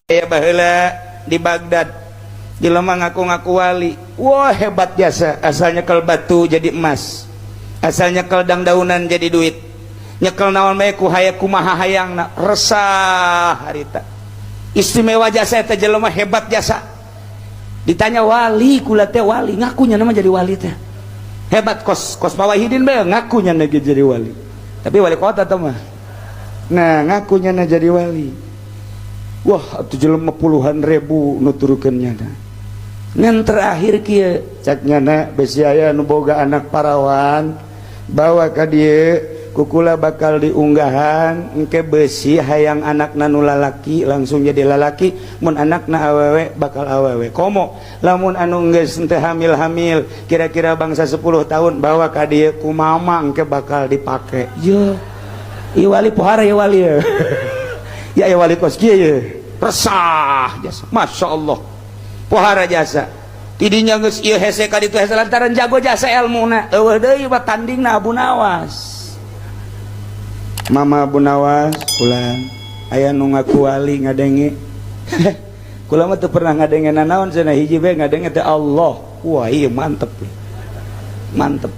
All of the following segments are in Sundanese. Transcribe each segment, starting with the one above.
Aya baheula di Baghdad, jelema ngaku-ngaku wali. Wah, hebat jasa, asal nyekel batu jadi emas, asal nyekel dangdaunan jadi duit, nyekel naon bae ku hayang, kumaha hayangna. Resah harita, istimewa jasa eta jelema, hebat jasa. Ditanya, "Wali kula teh, wali," ngakunya nama jadi wali teh hebat, kos kos Pak Wahidin bae ngakunya lagi jadi wali, tapi wali kota tuh mah. Nah, ngakunya na jadi wali. Wah, atuh jelema puluhan ribu nuturkeun nyana. Ngan terakhir kieu cak nyana, "Besi aya nu boga anak parawan, bawa ka dieu ku kula bakal diunggahan. Engke besi hayang anakna nu lalaki langsung jadi lalaki, mun anakna awewe bakal awewe. Komo lamun anu geus teu hamil-hamil kira-kira bangsa 10 tahun, bawa ka dieu ku mama engke bakal dipake." Ye, ieu wali pohara, ieu wali ya. Ya, ya, wali kos kieu ye. Resah jasa, Masya Allah, pohara jasa. Tidinya geus ieu hese ka ditu hese lantaran jago jasa ilmuna. Eueuh deui mah tandingna Abu Nawas. Mama Abu Nawas, "Kula aya nu ngaku wali ngadenge. Kula mah teu pernah ngadenge nanaon cenah, hiji bae ngadenge teh Allah." Wah, iya mantep. Mantep.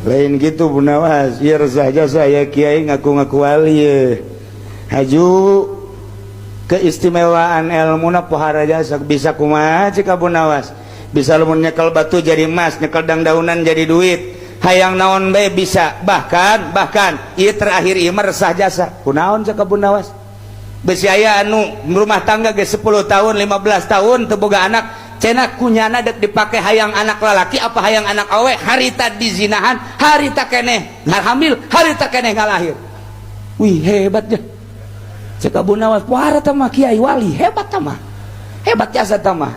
Lain gitu, Bu Nawas, ieu resah jasa ya kiai ngaku-ngaku wali ye. Haju keistimewaan ilmuna pohara jasa, bisa kumaha cek Abu Nawas, bisa lamun nyekel batu jadi emas, nyekel dangdaunan jadi duit, hayang naon bae bisa. Bahkan bahkan ieu terakhir, ieu mah resah jasa. Kunaon cek Abu Nawas, besi aya anu rumah tangga ge 10 tahun, 15 tahun teu boga anak, cenah kunyana dek dipake hayang anak lalaki apa hayang anak awe. Harita dizinahan, harita keneh hamil, harita keneh ngalahir. Wih, hebatnya. Cek Abu Nawas, "Wah, mah kiai wali hebat mah, hebat jasa mah."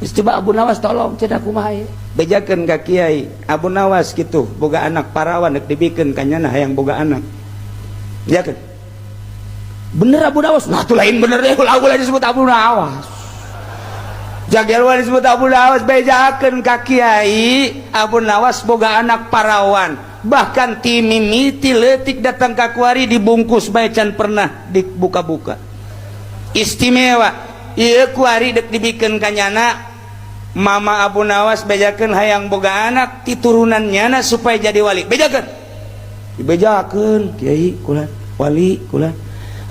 Coba Abu Nawas tolong cenah, kumaha ieu? Bejakeun ka kiai Abu Nawas gitu, boga anak parawan dek dibikeun ka nyana, hayang boga anak. Bejakeun. Bener Abu Nawas? Nah, tuh lain bener deh, ulah ulah disebut Abu Nawas. Jagel disebut Abu Nawas, bejakeun ka kiai Abu Nawas boga anak parawan, bahkan ti mimiti leutik datang ka kuari dibungkus bae can pernah dibuka-buka. Istimewa ieu, kuari dek dibikeun ka nyana. Mama Abu Nawas, bejakeun hayang boga anak ti turunan nyana supaya jadi wali, bejakeun. Dibejakeun, "Kiai kula wali, kula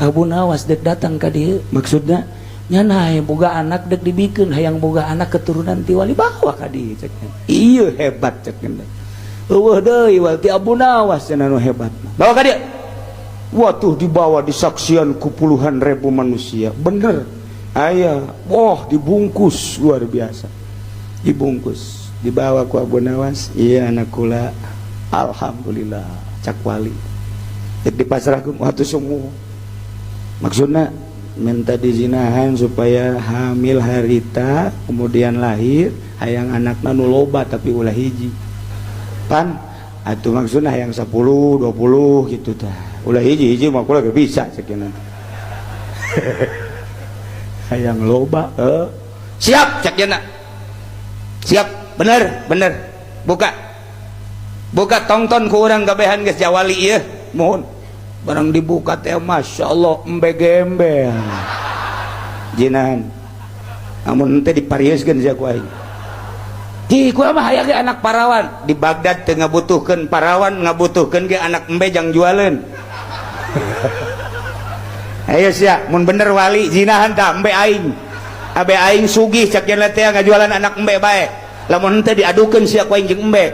Abu Nawas dek datang ka dieu, maksudna nyana hayang boga anak dek dibikeun, hayang boga anak keturunan ti wali, bawa ka dieu," cek. Iya, hebat cek. Eueuh deui wal ti Abu Nawas cenah nu hebat. Bawa ka dieu. Wah, tuh dibawa, disaksian ku puluhan ribu manusia. Bener. Aya, wah, dibungkus luar biasa. Dibungkus, dibawa ku Abu Nawas, "Iya anak kula." "Alhamdulillah," cak wali. Dek dipasrahkeun, wah, tuh semua. Maksudna minta dizinahan supaya hamil harita kemudian lahir, hayang anakna nu loba tapi ulah hiji pan atuh, maksudna hayang 10 20 gitu tah, ulah hiji hiji mah kula bisa sekian, hayang loba. Eh. "Siap," cek jana, "siap, bener bener, buka buka, tongton ku urang kabehan geus jawali ieu." Mohon barang dibuka teh, Masya Allah, embe gembel jinan. Amun teh dipariuskeun sia ku aing. Di kula mah hayang ge anak parawan. Di Baghdad teu ngabutuhkeun parawan, ngabutuhkeun ge anak embe jang jualeun. Ayo sia, mun bener wali zinahan tah embe aing. Abe aing sugih cak yen teh ngajualan anak embe bae. Lamun henteu diadukeun sia ku aing jeung embe.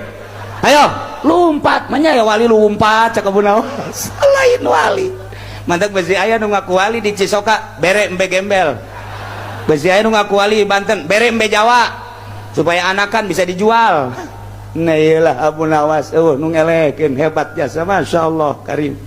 Ayo, lompat, manya ya wali lompat cak Abu Nawas. Lain wali. Mantak besi aya nu ngaku wali di Cisoka, bere embe gembel. Besi aya nu ngaku wali di Banten, bere embe Jawa supaya anakan bisa dijual. Nah, iyalah Abu Nawas, oh, nu ngelekeun hebat jasa, Masya Allah karim.